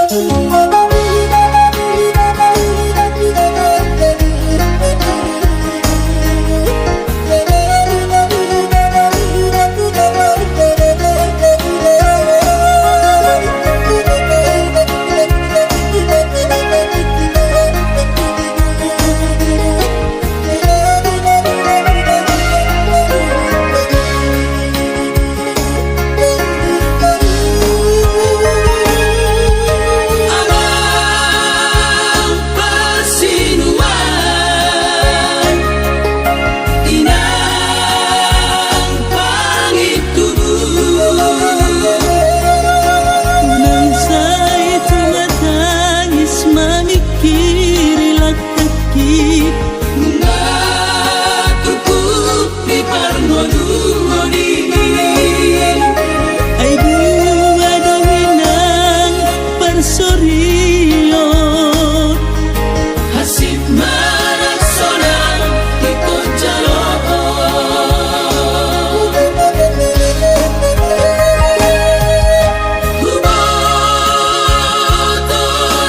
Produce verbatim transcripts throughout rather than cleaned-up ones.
Amang parsinuan, inang pangintubu. Unang sai tumatangis mamingkiri langkangki. Nunga turpuk di parngoluhon i. Ai dua do inang parsorihon. Hansit manang sonang ingkon jalo. Huboto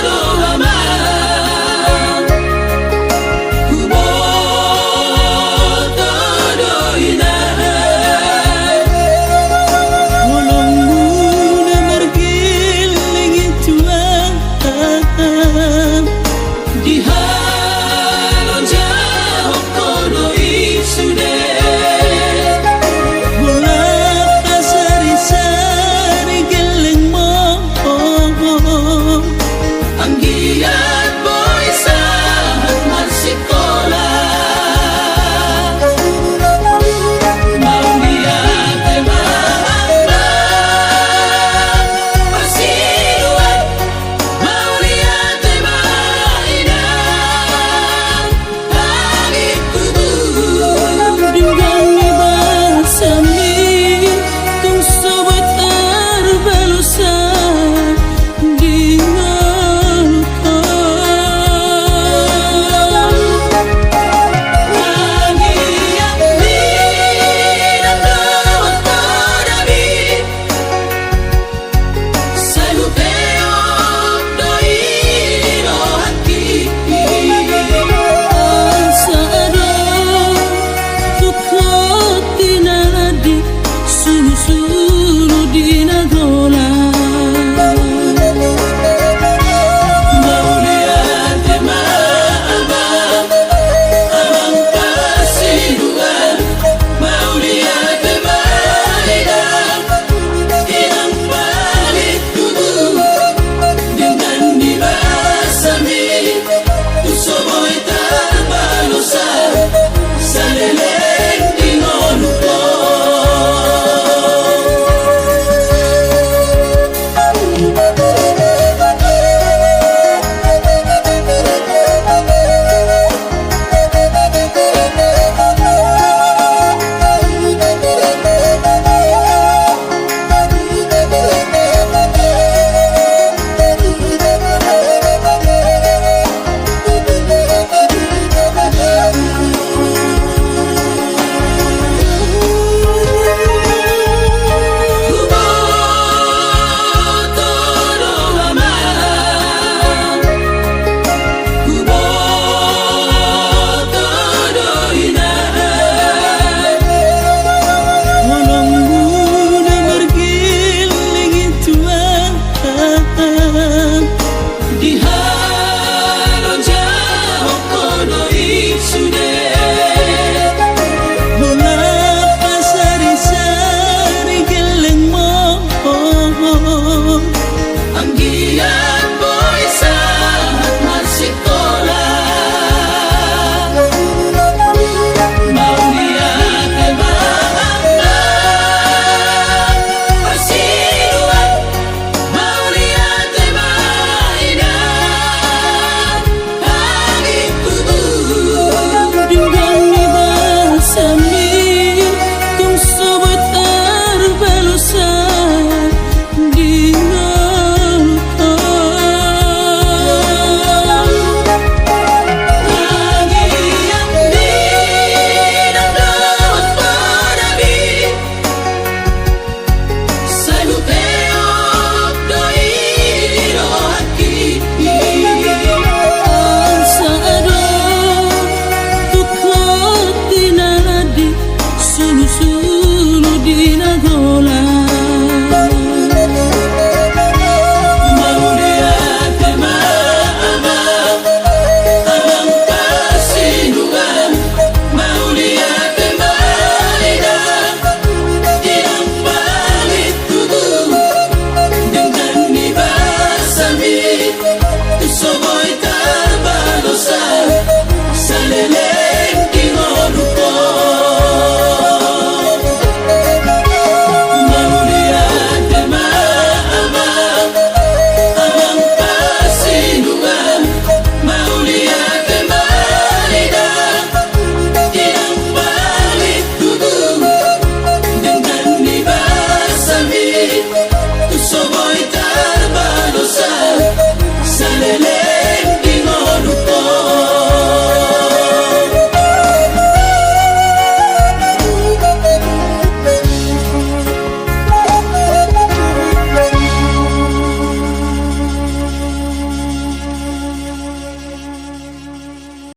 do amang, huboto do inang. Holongmuna margelleng i tuan. Dihalojahonkon do i sude. Bola pasarisari gellengmon. Anggiat boi sahat marsikola. Mauliate ma amang parsinuan. Mauliate ma inang pangintubu. Denggan ni basami tung so boi tarbalosan di ngolungkon. Anggiat ni na dohot poda mi. Sai hupeop do i rohangki. Asa adong tu hot di na di sulusulu di na golang. Mauliate ma amang, amang parsinuan. Mauliate ma inang, inang pangintubu. Denggan ni basami tung so boi tarbalosan saleleng di ngolungkon. Holongmuna margelleng i tuan. Dihalojahonkon do i sude. Bola pasarisari gellengmon. Anggiat